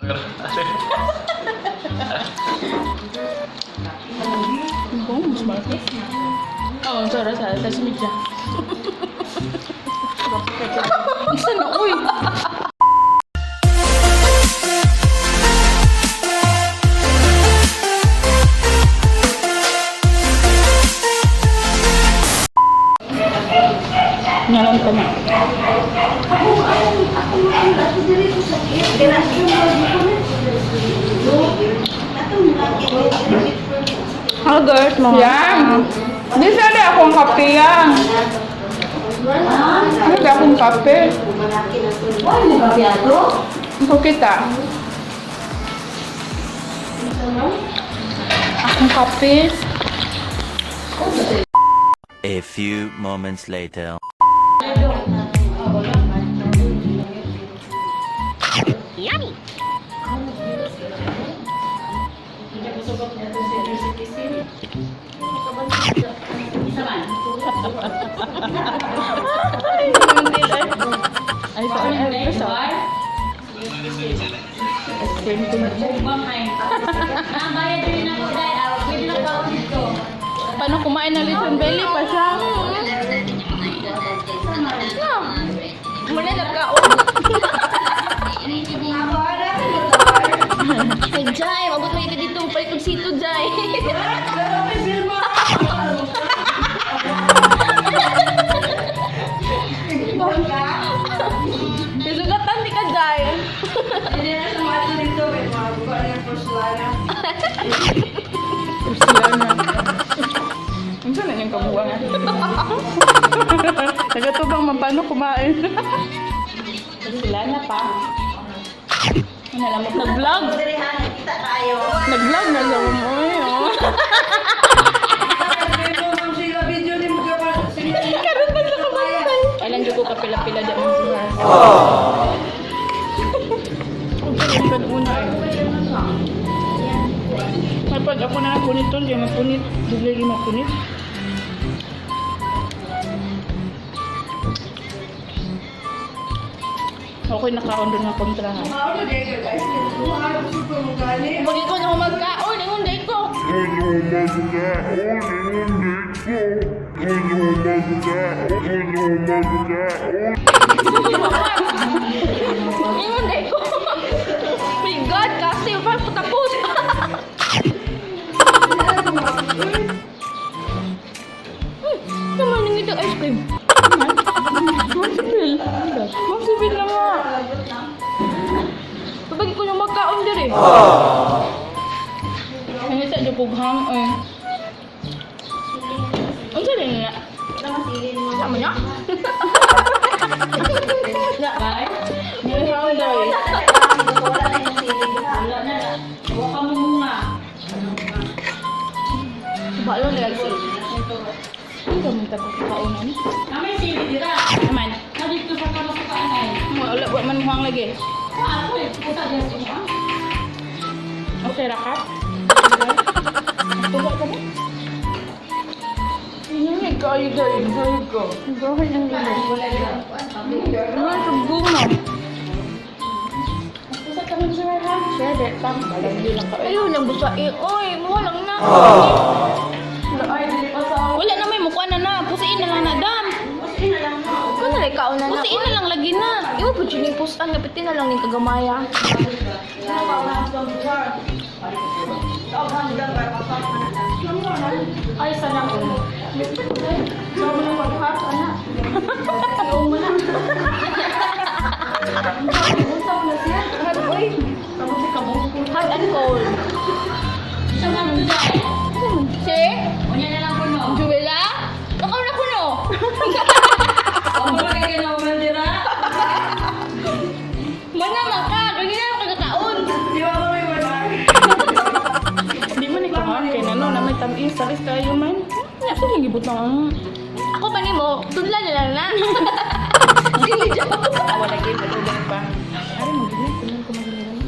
Ang mas malaki. Oh, sorry sa sa media. Isa na, uy! Ngalan ka na. Hello girls, mga. Yan! Di sana akong kape yan. Ano ba akong kape? Ikaw kita. Akong kape. A few moments later. Ay, sa ay, sa. Ice cream ko na. Paano kumain ng lechon belly pa siya? Muna nagkaon. Ay, Jai, mabot mo ka dito. Palit og sito, Jai. Isugatan di ka, Jai. Hindi na sa mga dito, may mga buka na yung porcelana. Porcelana. Ang saan na niyang kabuha nga? Nagatubang man paano kumain. Porcelana pa. Ano alam mo, nag-vlog. Diri ha, nakita tayo. Nag-vlog na siya mo. Ay, oh. Ma'am Sheila, video ni mo ka Karoon pa siya kumantay. Kailan dyan ko kapila-pila dyan mo siya. Ang una eh. Ay, pag ako na napunit to, hindi mapunit. Hindi lagi mapunit. Okay, nakaon doon ng kontra ha. Pag ikaw na magkaon, ingon day ko. Ingon day ko. My God, kasi pa tapos. Naman yung ito ice cream. Ma'am Sibyl. Ma'am Sibyl na nga. Kapag ikaw na magkaon diri. Ang isa dyan kughang eh. Ang saan nila? Sama niya? May hang daw eh. Balon na lang. Ang gamit ako kaunan. Kami sili dira. Naman. Nandito sa kamasukaan ay. Wala, wala man huwang lagi. Ako eh, pusa diyan sa inyo. Okay, raka? Tubo ka ba? Hindi kayo dahil. Kayo ko. Gawin ang lilo. Ano sa bunga? Pusa ka man sir ha? Sir, dahil pang. Hindi lang ka. Ayun, ang busain. Oy, muha lang na. Ay, dili pa sa Wala na may mukha na na. Pusiin na lang na, dam. Kung na kaon na na. Pusiin na lang lagi na. Iwa po dyan yung pusan. Napitin na lang ni kagamaya. Ay, sana ko. Sama ng paghat, anak. Hot and cold. Isa lang to dai. Si? Unya na lang kuno. Juwela? Ikaw na kuno. Ako ba kay kinaman dira? Mana man ka. Ganyan na lang kagakaon. Di ba kami wala? Di man ikaw ha? Kaya na no, na may tamis. Tamis kayo man. Nga, saan yung gibot na? Ako pa nimo, tudla na lang na. Sige, joke. Wala gid, wala pa. Ay, magiging. Kunan ko magiging.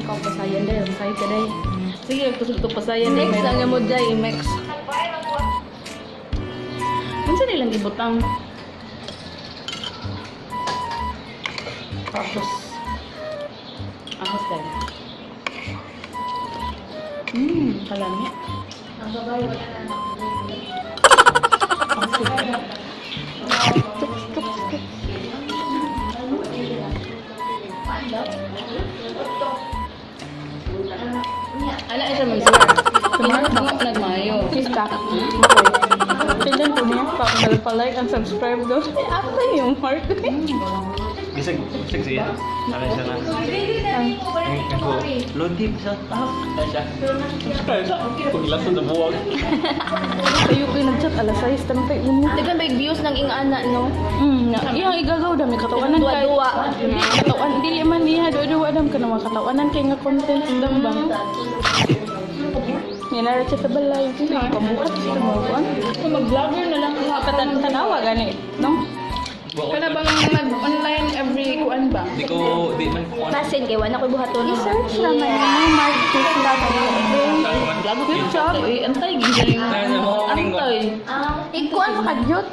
Ikaw pasayan dahil. Pasay ka dahil. Sige, kusog to pasayan dahil. Next lang mo, Jai. Next. Unsa nilang gibutang? Tapos. Ahos tayo. Kalami. Ang babae wala na. Ala siya man sir. Tomorrow nagmayo. Sista. Tignan ko niya pa pa-like and subscribe daw. After yung mark. Bisag, bisag siya. Ano siya na? Ako, Lodi, sa ah, siya. Subscribe sa paglason sa buwag. Ayo ko nag-chat alas 6 tantay uno. Daghan ba yung views ng ingana, no? Na, iyang igagaw dami katawanan kay. Duwa-duwa. Katawan dili man niya duwa-duwa dam kana mga katawanan kay nga content dam ba. Nga nara siya sa balay, pamukat sa mga kuan. Kung mag-vlogger na lang katan tanawa gani, no? Kana bang mag-online every kuan ba? Di ko, di man ko. Basin kay wala koy buhaton. I-search naman ni Mark Tisla Good job. Eh, antay gid Antay. Ikuan pa kadyot.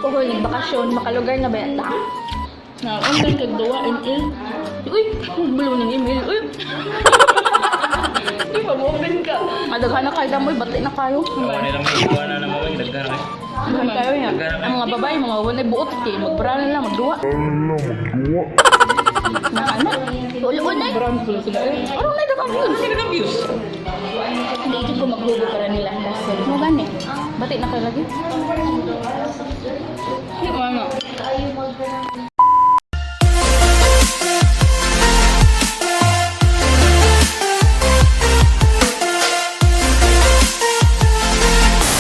Puhol, bakasyon, makalugar na ba yata? Na online kag duwa email. Uy, bulo ng email. Uy. Di ba mo open ka? Madaghan na kayo damoy, bati na kayo. Wala na lang may iwan na naman, daghan na. Daghan kayo niya. Ang mga babae, mga walay buot kay magbra na lang magduwa. Na ano? Ulo-unay. Brown ko sila. Eh, ano na dagang views? Daghang views. Hindi jud ko maghugo para nila. Basin. Mo gani. Bati na kayo lagi. Di mama.